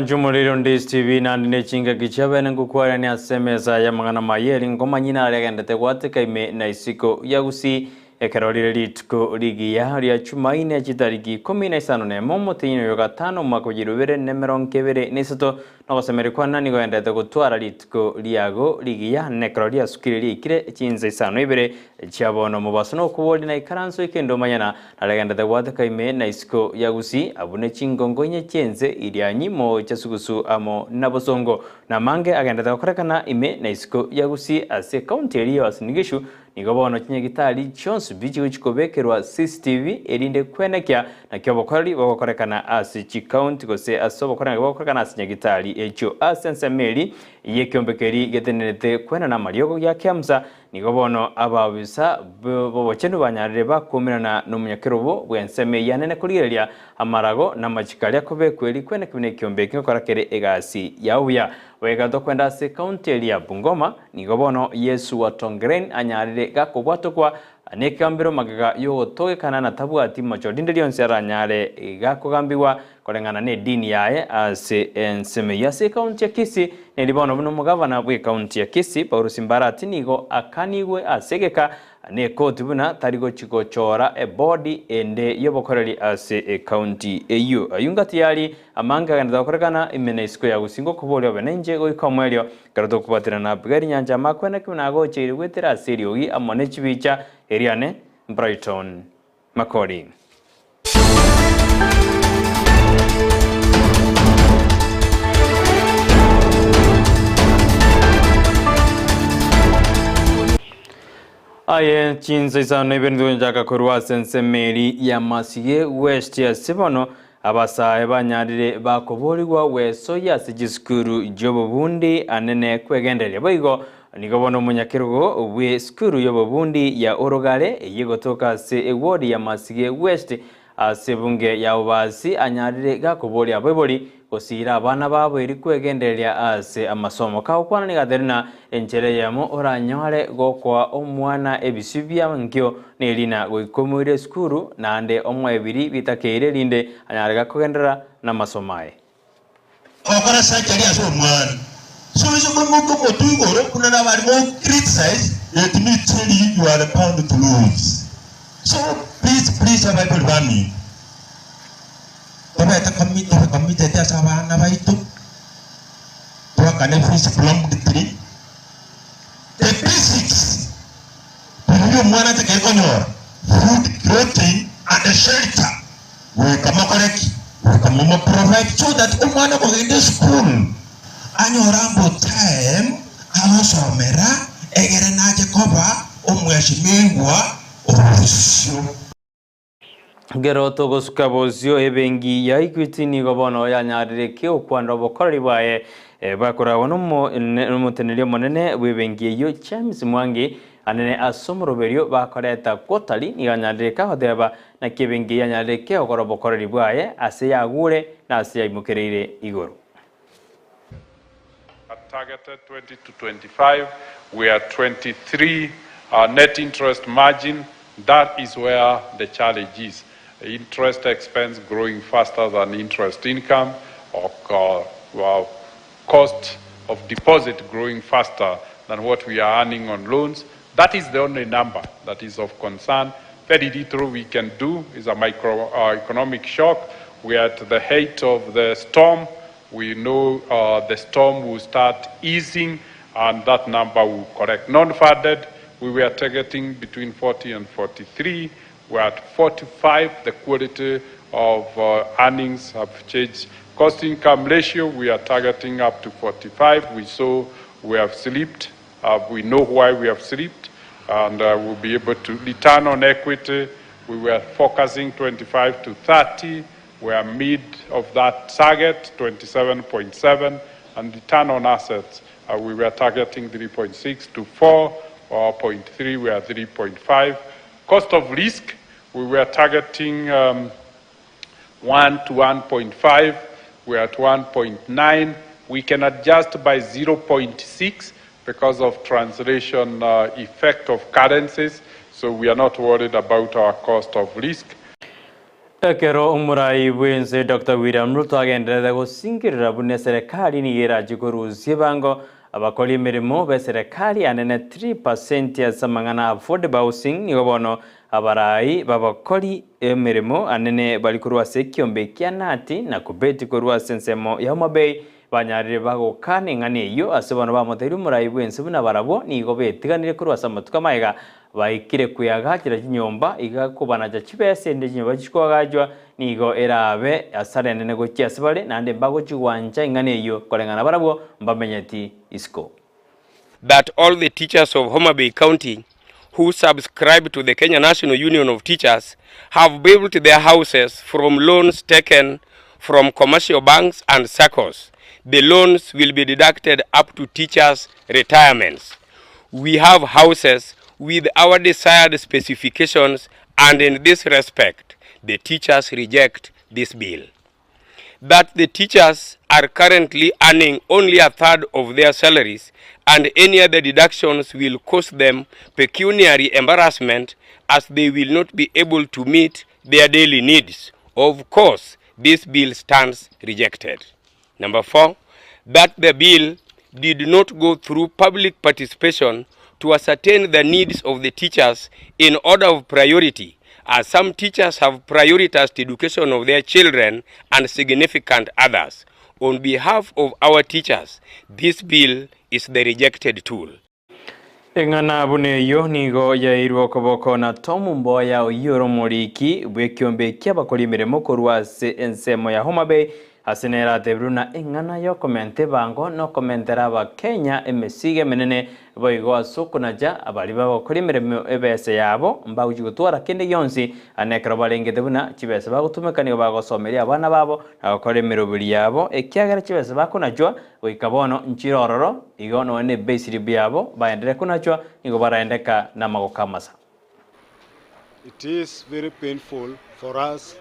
Omwancho omoriri onde Steve naende ne chingaki chiabene ngokwarania ase emesa y'amang'ana maye eri nkomanyie nare agendete gwateka ime na isiko ya Gusii ekero rire rituko rigiya ria Chumaine chitariki ikomi na isano nemo omotienyi oyo gatano omwaka o chirubere na emerongo ebere na isato Nogosemeria kwane nigo endete gotwara rituko riago rigiya, nekero riasukire riaikire chinsa isano ibere chia bono. Omobaso nokoboria na ikaranso ekende omanyana, naregendete gwateka ime na isiko ya Gusii, abwo ne chingongo inye chi'ense Irianyi, moocha sugusu amo na bosongo. Namange agendete gokorekana ime na isiko ya Gusii ase ekaunti eria ya Uasin Gishu, Nigo bono chinyagitari chionsi pi chigochia kobekerwa CCTV erinde kwenekia naki obokoreri bogokorekana ase chikaunti gose ase obokoreri naki bogokorekana ase chinyagitari echio. Ase ensemo eri y'ekeombe keria getenenerete kwenana amariogo gia Kemsa, nigo bono abaobisa b'obochenu banyarire bakuomerana nomonyakerobo bw'ensemo eyio anene korigereria amarago na amachiko aria akobekwa eri kwenekia buna ekeombe eki ngokora kere egasi yao buya. Goika tokwenda ase ekaunti eria ya Bungoma, nigo bono Yesu wa Tongeren anyarire gakobwatokwa nekegambero magega y'ogotogekana na tabwati mocho rinde rionsi aranyare gakogambigwa koreng'ana nedini yaye ase ensemo eyio. Ase ekaunti ya Kisii, neri bono buna omogavana bw'ekaunti ya Kisii, Paul Simbarati nigo akanigwe ase egeka Nekoti buna tari gochi gochora ebodi ende y'obokoreri ase ekaunti eyio. Ayio ngati yari amange agenderete gokorekana ime na isiko ya Gusii ngokoboria obe nainche goika omoerio ekero tokobwaterana na Abigaili Nyancha amakwene ki buna agocheire goetera ase eriogi amo ne chibicha eriane Brighton Makori. Aye chinsa isano ibere ntogochaka korwa ase ensemo eri ya Masige West ase bono abasae banyarire bakoborigwa gwesoyia ase chisukuru chiobobundi anene kwegendereria boigo Nigo bono omonyakerogo bw'esukuru y'obobundi ya Orogare eyio egotoka ase eward ya Masige West ase ebunge ya Obasi anyarire gakoboria abaibori gosiira abana babo eri kwegendereria ase amasomo. Kagokwana nigo atebire ng'a enchera eyemo oranyore gokoa omwana ebisio bia nkio nerina goika omoire esukuru naende omoe biri bitakeire erinde anyare gakogenderera namasomo aye. Gokora surgery ase omwana. So inse koimoka omotwe igoro buna nabare go criticize let me tell you you are bound to lose. So please please abaibori baminto tobete commi tobe committed ase abana baito twakane fees promptly the basics biria omwana atakeri konyora food, clothing and shelter. Goika mokore ki? Goika momo provide so that omwana okogenda esukuru anyore ample time agosomera egere nache koba omweshimiwa obosio. Ekero togosuka bosio ebenki ya Equity nigo bono yanyarire keokwanera obokoreri bwaye bakoragwa nomoteneneri omonene bw'ebenki eyio James Mwangi Anene ase omoroberio bakoreta Gotari nigo anyarire kagoteba, Naki ebenki eyio anyarire kegokora obokoreri bwaye ase yagure na ase yaimokereire igoro. Targeted 20 to 25, we are 23, our net interest margin, that is where the challenge is. Interest expense growing faster than interest income or cost of deposit growing faster than what we are earning on loans. That is the only number that is of concern. Very little we can do. It's a microeconomic shock. We are at the height of the storm. We know uh, the storm will start easing and that number will correct. Non-funded, we were targeting between 40 and 43. We're at 45. The quality of uh, earnings have changed. Cost income ratio, we are targeting up to 45. We saw we have slipped. Uh, we know why we have slipped, and uh, we'll be able to return on equity. We were focusing 25 to 30. We are mid of that target, 27.7, and return on assets, uh, we were targeting 3.6 to 4, or 0.3, we are 3.5. Cost of risk, we were targeting um, 1 to 1.5, we are at 1.9. We can adjust by 0.6 because of translation uh, effect of currencies, so we are not worried about our cost of risk. Ekero omorai bw'ense Doctor William Ruto agenderete gosingerera buna eserekari nigo erache korusia ebango abakori emeremo b'eserekari anene 3% ase amang'ana a affordable housing nigo bono abarai b'abakori emeremo anene bari korwa ase ekiombe kia Nati na Kobeti korwa ase ensemo ya Homa Bay banyarire bagokana eng'ana eyio ase bono bamotebirie omorai bw'ense buna barabwo nigo betiganire korwa ase amatuko amaega Baikire kweagachera chinyomba, iga kobanacha chibesa ende chinyomba chikoagachwa nigo erabe asara enene gochia ase bare, naende mbagochigwancha ing'ana eyio, koreng'ana barabwo mbamenyeti isiko. That all the teachers of Homa Bay County who subscribe to the Kenya National Union of Teachers have built their houses from loans taken from commercial banks and SACCOs. The loans will be deducted up to teachers' retirements. We have houses with our desired specifications and in this respect the teachers reject this bill. That the teachers are currently earning only a third of their salaries and any other deductions will cause them pecuniary embarrassment as they will not be able to meet their daily needs. Of course, this bill stands rejected. Number 4, that the bill did not go through public participation to ascertain the needs of the teachers in order of priority, as some teachers have prioritized education of their children and significant others. On behalf of our teachers, this bill is the rejected tool. Eng'ana buna eyio nigo yaeirwe okoboko na Tom Mboya oyio ore omoriki bw'ekiombe ki'abakori emeremo korwa ase ensemo ya Homa Bay ase nere atebirwe na eng'ana y'okomenta ebango na okomentera abakenya emesigo emenene boigo ase okonacha abaria bagokora emeremo ebese yabo mbagochia gotwara kende gionsi ane ekero barengete buna chibesa bagotumeka nigo bagosomeria abana babo na gokora emeroberi yabo ekiagera chibesa bakonachwa Goika bono nchire ororo, igo nonya nebeisiri biabo baenderere konachwa, nigo baraendeka namagoko amasa. It is very painful for us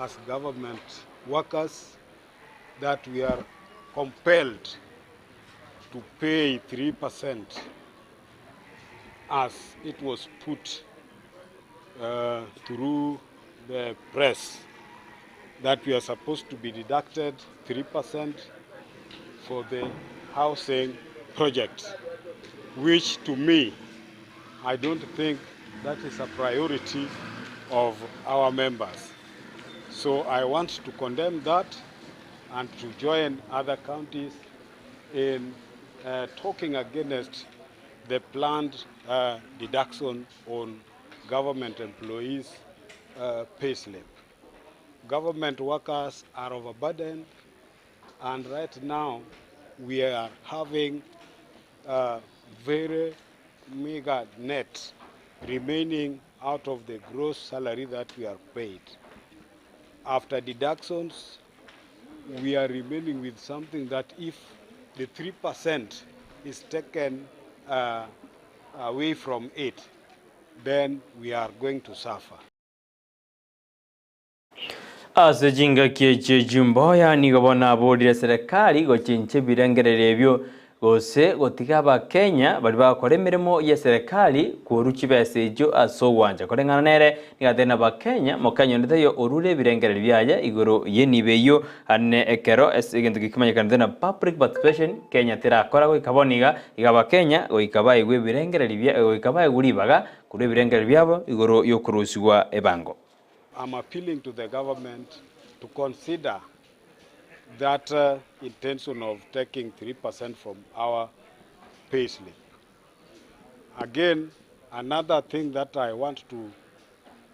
as government workers that we are compelled to pay 3% as it was put uh, through the press that we are supposed to be deducted 3% for the housing project, which to me, I don't think that is a priority of our members. So I want to condemn that and to join other counties in uh, talking against the planned uh, deduction on government employees' uh, pay slip. Government workers are overburdened, and right now we are having a very meager net remaining out of the gross salary that we are paid. After deductions, we are remaining with something that if the 3% is taken uh, away from it, then we are going to suffer. Ase chingaki echio chimboya nigo bono aborire serikali gochincha ebirengererio ebio gose gotiga abakenya baria bagokora emeremo y'eserekari korwa chibesa echio ase ogwancha. Koreng'ana nere nigo atebire abakenya mokenya onde taiyo orure ebirengererio biaye igoro y'enibo eyio ane ekero ase egento gekimanyekanete na public participation Kenya terakora goika bono iga iga abakenya goika baigwe ebirengererio bia goika baigwe ribaga korwa ebirengererio biabo igoro y'okorusigwa ebango. I'm appealing to the government to consider that uh, intention of taking 3% from our pay slip. Again, another thing that I want to,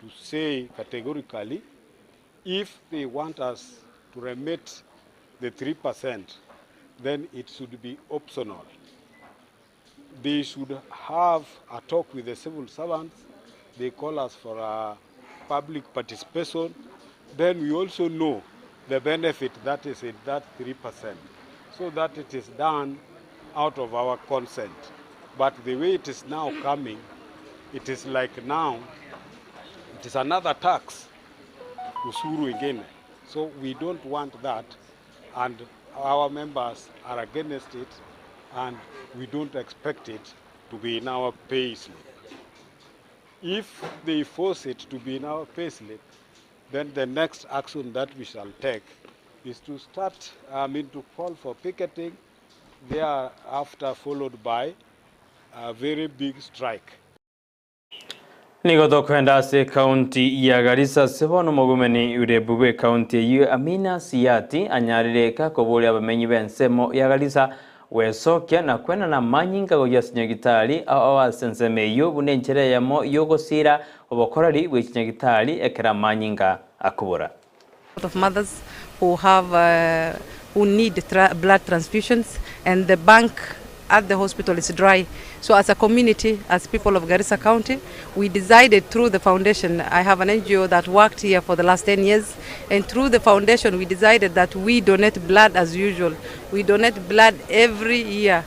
to say categorically, if they want us to remit the 3%, then it should be optional. They should have a talk with the civil servants. They call us for a public participation. Then we also know the benefit that is in that 3%, so that it is done out of our consent. But the way it is now coming, it is like now, it is another tax, usuru again. So we don't want that, and our members are against it, and we don't expect it to be in our pay slip. If they force it to be in our pay slip, Then the next action that we shall take is to start, I mean, to call for picketing, thereafter followed by a very big strike. Nigo tokoenda ase ekaunti ya Garissa ase bono omogomeni Urebu bw'ekaunti eyio Amina Siati anyarire gakoboria abamenyi b'ensemo ya Garissa gwesokia na kwenana amanyinga gochia ase nyagitari ao ase ensemo eyio buna enchera eyemo y'ogosiira obokoreri bwe chinyagitari ekero amanyinga akobora. Of mothers who have who need blood transfusions and the bank at the hospital is dry so as a community as people of Garissa County we decided through the foundation I have an NGO that worked here for the last 10 years and through the foundation we decided that we donate blood as usual we donate blood every year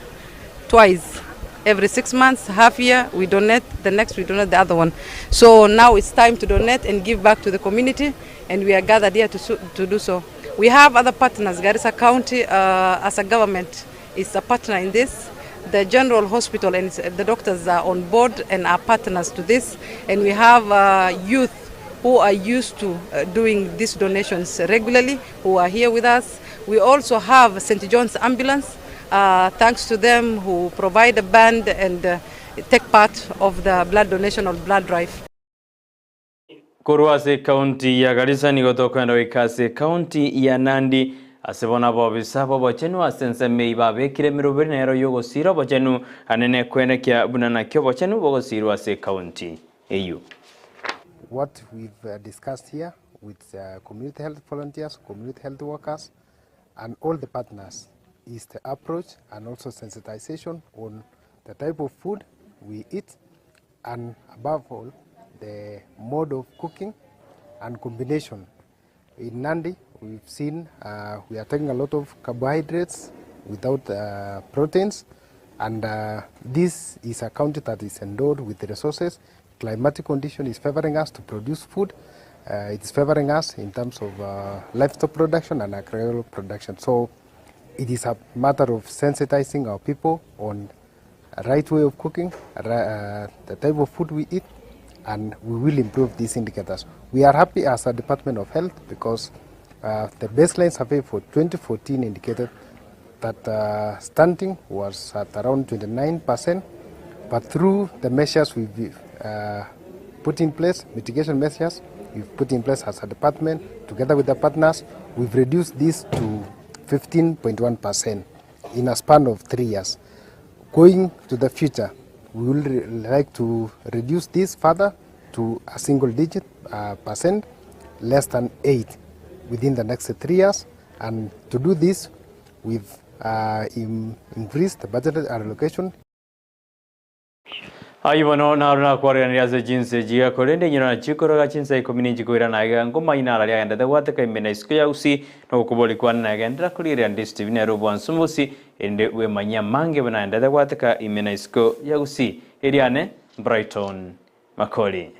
twice every 6 months half year we donate the next we donate the other one so now it's time to donate and give back to the community and we are gathered here to, to do so we have other partners Garissa County uh, as a government is a partner in this the general hospital and the doctors are on board and are partners to this and we have uh, youth who are used to uh, doing these donations regularly who are here with us we also have St. John's ambulance uh, thanks to them who provide a band and uh, take part of the blood donation or blood drive. Korwa ase ekaunti ya Garissa nigo tokoenda goika ase ekaunti ya Nandi ase bono abobisa b'obochenu ase ensemo eyio babekire emeroberi nero y'ogosira obochenu anene kwenekia buna naki obochenu bogosirwa ase ekaunti eyio. What we've discussed here with community health volunteers, community health workers, and all the partners is the approach and also sensitization on the type of food we eat and above all the mode of cooking and combination. In Nandi, we've seen we are taking a lot of carbohydrates without proteins, and this is a county that is endowed with resources. Climatic condition is favoring us to produce food. It's favoring us in terms of livestock production and agricultural production. So it is a matter of sensitizing our people on the right way of cooking, the type of food we eat, and we will improve these indicators. We are happy as a Department of Health because the baseline survey for 2014 indicated that stunting was at around 29%, but through the measures we've put in place, mitigation measures we've put in place as a department, together with the partners, we've reduced this to 15.1% in a span of 3 years. Going to the future, we would like to reduce this further to a single digit percent, less than 8 within the next 3 years. And to do this, we've increased the budget allocation. Ayio bono naro nakwareganirie ase chinse echi, korende inyora nachio koroga chinsa ikomi na inche koirana aiga ngoma inara riagendete gwateka ime na isiko ya Gusii na okoboria kwane nagenderera korigereria Ndisi TV nere obwansu mosi erinde bwemanyie amange buna agendete gwateka ime na isiko ya Gusii. Eriane Brighton Makori.